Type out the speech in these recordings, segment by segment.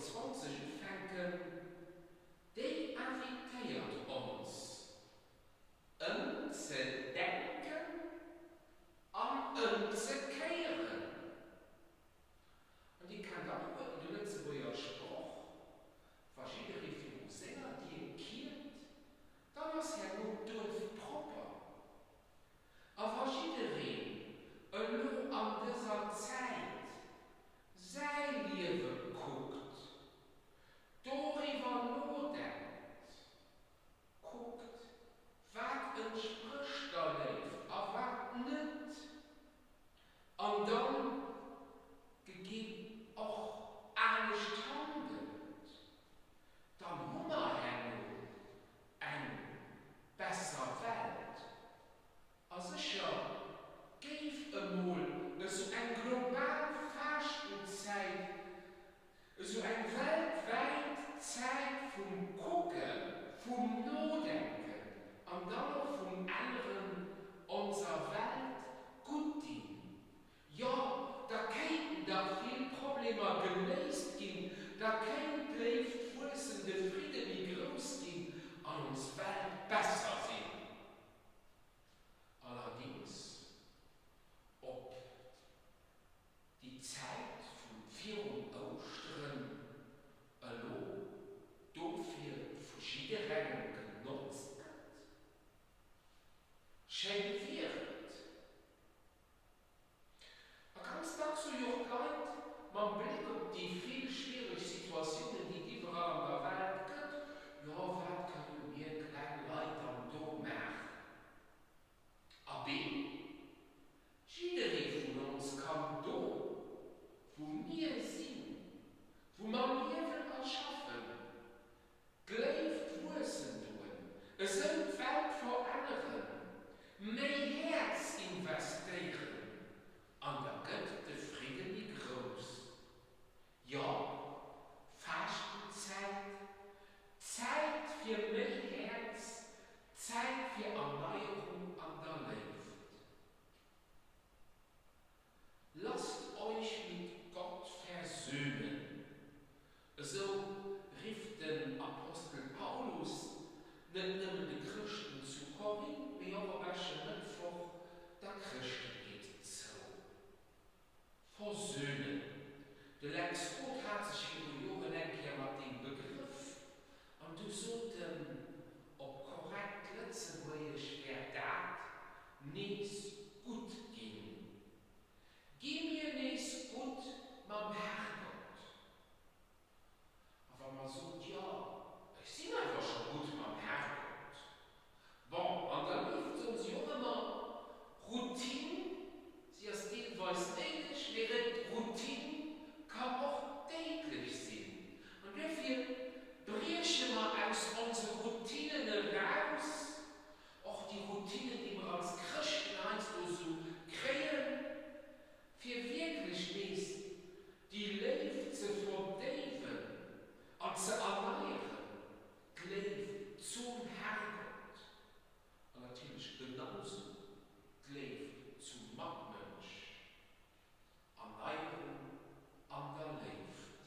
24 ufänken, déi invitéiert ons, ëmzedenken an ëmzekéieren. An Dir kennt alleguerten de Lëtzebuerger Sproch, Wa jidderee viru senger Dier kiert, dann ass herno d'Duerf propper. A wa jiddereen elo an dëser Zäit säi Liewe kuckt, doriwwer nodenkt, kuckt, wat entsprécht der Léift a wat net, an dann gegeben och anescht handelt, dann hu mer herno eng besser Welt. A sécher géif emol esou eng global Faaschtenzäit, esou eng weltwäit Zäit vum Kucken, vum Nodenken an dann och vum Änneren onser Welt gutt dinn. Jo, da kéinten dach vill Problemer geléist ginn, da kéint d'Léift wuessen, de Fridde méi grouss ginn an ons Welt besser sinn. Allerdings, ob déi Zäit vu virun Ouschteren elo dofir vu jidderengem genotzt gëtt? Schéin wier et. A ganz dacks hu jo och d'Leit, mam Bléck op déi vill schwiereg Situatiounen, déi et iwwerall an der Welt gëtt, Jo, wat kënne mir kleng Leit dann do maachen? Abee, jidderee vun ons kann do, wou mir sinn, wou mer liewen a schaffen, D'Léift wuessen doen, esou d'Welt veränneren, méi Häerz investéieren an da gëtt de Fridde méi grouss. Jo, Faaschtenzäit, Zäit fir méi Häerz, Zäit fir Erneierung an der Léift. Lasst euch mit Gott versöhnen, esou rifft den Apostel Paulus net nëmmen de Chrëschten zu Korinth, mee och op Äschemëttwoch der Chrëschtenheet zou. Versöhnen, de Lex Roth hat sech viru Joren eng Kéier mat deem Begrëff, an du sot en op korrekt Lëtzebuergesch wär dat nees gutt ginn. Gi mir nees gutt mam Herrgott. A wa mer sot, jo, ech sinn awer scho gutt mam Herrgott. Bon, an der Léift soen si och ëmmer, Routine, si ass deelweis néideg, mee Routine kann och déidlech sinn. An duerfir brieche mer aus onse Routinen eraus, Och déi Routinen, déi mer als Chrëschten heiansdo esou kréien, fir wierklech nees déi Léift ze verdéiwen an ze erneieren, d'Léift zum Herrgott an natierlech genausou d'Léift zum Matmënsch. Erneierung an der Léift.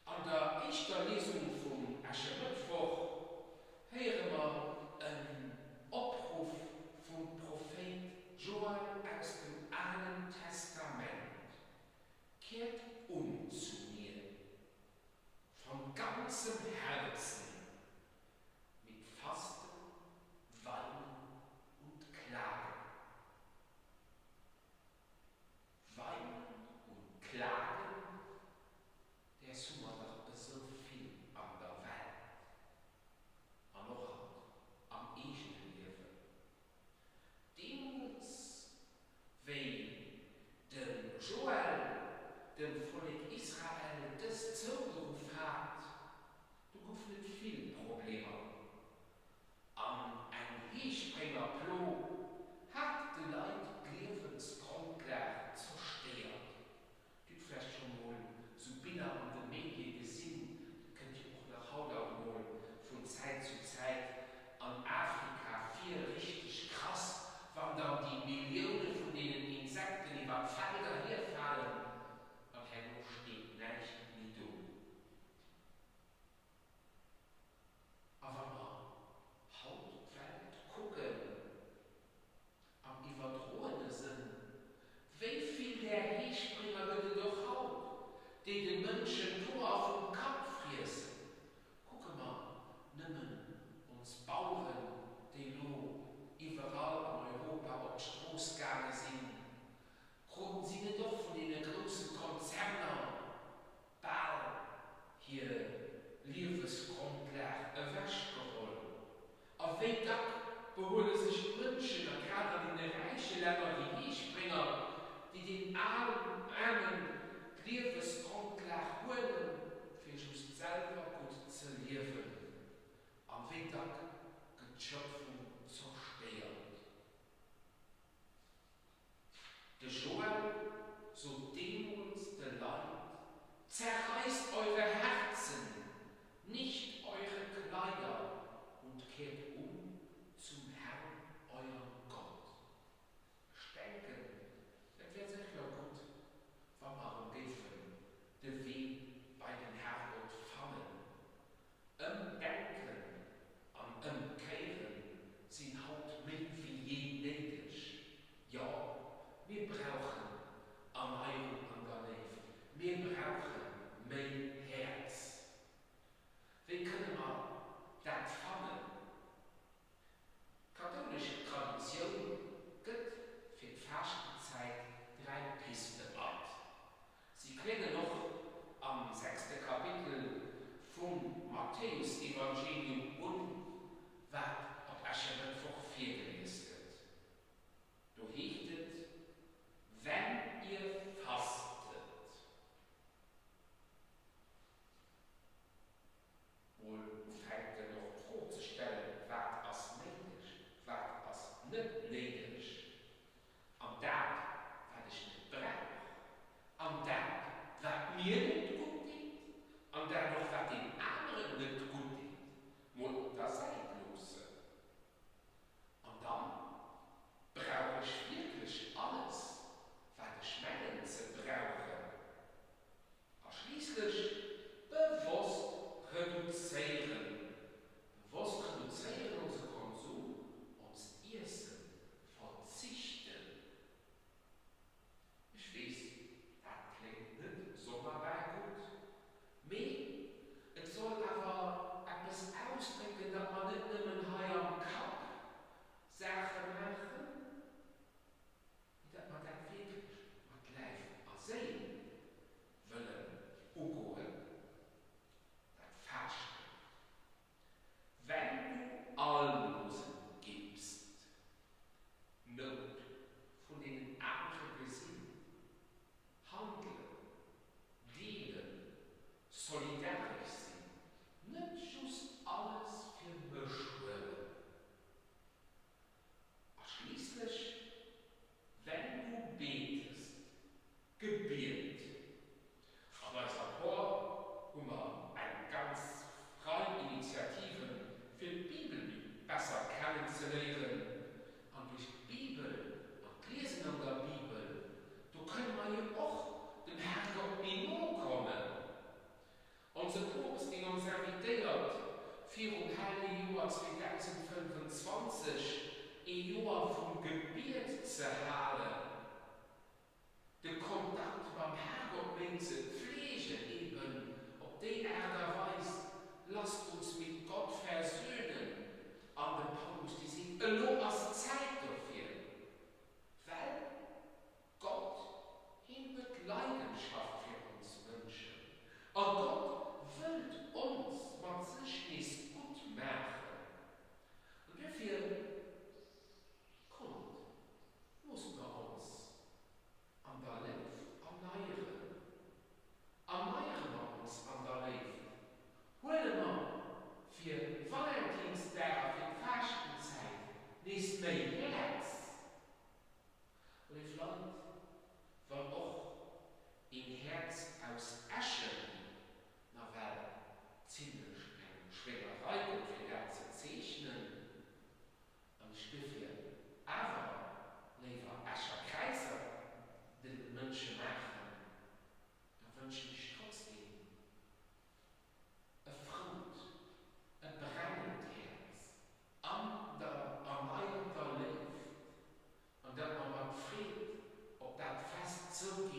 An der éischter Liesung vum Äschermëttwoch héiere mer en Opruff vum Prophéit Joel aus dem Alen Testament, Kehrt um zu mir von ganzem Herzen mit Fasten, Weinen und Klagen. Weinen und Klagen, däers hu mer dach esou vill an der Welt an och haut am eegene Liewen. Deemools, wéi de Joel dem Vollek Israel dëst zougeruff hat, do goufen et vill Problemer. An eng Heespréngerplo hat de Leit d'Liewensgrondlag zerstéiert. Dir hutt vläicht scho mol sou Biller an de Medie gesinn, dat kënnt jo och nach haut alt mol vun Zäit zu Zäit an Afrika vir, richteg krass, wann dann déi Millioune vun deenen Insekten iwwer d'Felder hierfalen. Matthäusevangelium un, wat op Äschermëttwoch virgelies gëtt. Do heescht et, Wenn ihr fastet. Mol ufänken och d'Fro ze stellen, wat ass néideg, wat ass net néideg, an dat wat ech net brauch, an dat wat mir net gutt deet, an dat och wat deem aneren net gutt deet, mol op der Säit loossen. An dann, brauch ech wierklech alles wat ech mengen ze brauchen? A schliisslech bewosst reduzéieren. Bewosst reduzéieren onse Konsum, onst Iessen, verzichten. Ech weess, dat kléngt net sonnerbar gutt, mee et soll awer eppes ausdrécken, datt mer net nëmmen hei am Kapp Saache maachen, mee datt mer dat wierklech mat Läif a Séil wëllen ugoen, dat Faaschten. Wenn du Almosen gibst, Nout vun deenen anere gesinn, handelen, deelen, solidaresch sinn, net just alles fir mech huelen. A schliisslech, Wenn du betest, Gebiet. An eiser Por hu mer eng ganz Rei Initiativen, fir d'Bibel méi besser kennen ze léieren. An duerch d'Bibel an d'Liesen an der Bibel, do kënne mer jo och dem Herrgott méi no kommen. Onse Poopst, deen ons invitéiert, virum helle Joer 2025 ee Joer vum Gebiet ze halen, de Kontakt mam Herrgott méi ze pflegen, eben op déi Aart a Weis, Lasst uns mit Gott versöhnen. An de Paulus, dee seet, Elo ass d'Zäit dofir, well Gott, hien huet Leidenschaft fir ons Mënschen a Gott wëllt ons mat sech nees gutt maachen. An duerfir, kommt, loosst mer ons an der Léift erneieren. Erneiere mer ons an der Léift. Huele mer fir Valentinsdag a fir d'Faaschtenzäit nees méi Häerz. Léif Leit, wann och een Häerz aus Äschen nawell zimlech eng Schwéngerei gëtt fir dat ze zeechnen, an ech duerfir awer léiwer Escher Kräizer den Mënsche maachen, da wënschen ech trotzdem e frout, e brennend Häerz an der erneierter Léift, an datt mer mat Freed op dat Fest zouginn.